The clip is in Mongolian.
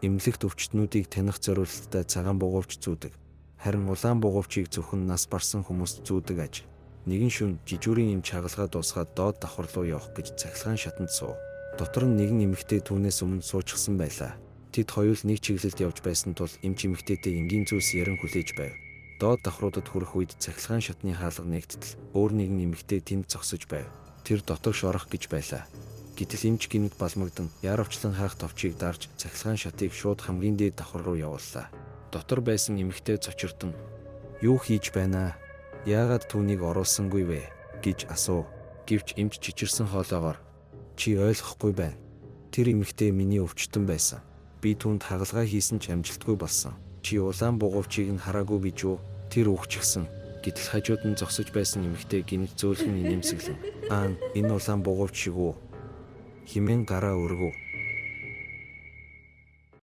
Эмнэлэгт өвчтөнүүдийг таних зориулалттай цагаан бугуувч зүүдэг. Харин улаан бугуувчийг зөвхөн нас барсан хүмүүст зүүдэг аж. Нэгэн шөнө жижүүрийн эмч хагалгаа дуусгаад доод давхар руу явах гэж цахилгаан шатанд суув. Дотор нь нэгэн эмэгтэй түүнээс өмнө суучихсан байлаа. Тэд хоёул нэг чиглэлд явж байсан тул эмч эмэгтэйтэй энгийн зүйлс ярин хүлээж байв. Доод давхруудад хүрэх үед цахилгаан шатны хаалга нээгдтэл өөр нэгэн эмэгтэй тэнд зогсож байв. Тэр дотогш орох гэж байлаа. Гэтэл эмч гэнэт балмагдан яаравчлан хаах товчийг дарж цахилгаан шатыг шууд хамгийн дээд давхар руу явууллаа. Дотор байсан эмэгтэй цочирдон "Юу хийж байна аа? Яагаад түүнийг оруулсангүй вэ?" гэж асуув. Гэвч эмч чичирсэн хоолойгоор "Чи ойлгохгүй байна. Тэр эмэгтэй миний өвчтөн байсан. Би түүнд хагалгаа хийсэн ч амжилтгүй болсон. Чи улаан бугуувчийг нь хараагүй гэж юу? Тэр үхчихсэн." Гэтэл хажууд нь зогсож байсан эмэгтэй гэнэт зөөлхөн инээмсэглэн "Аа, энэ улаан бугуувч шиг үү?" хэмээн гараа өргөв.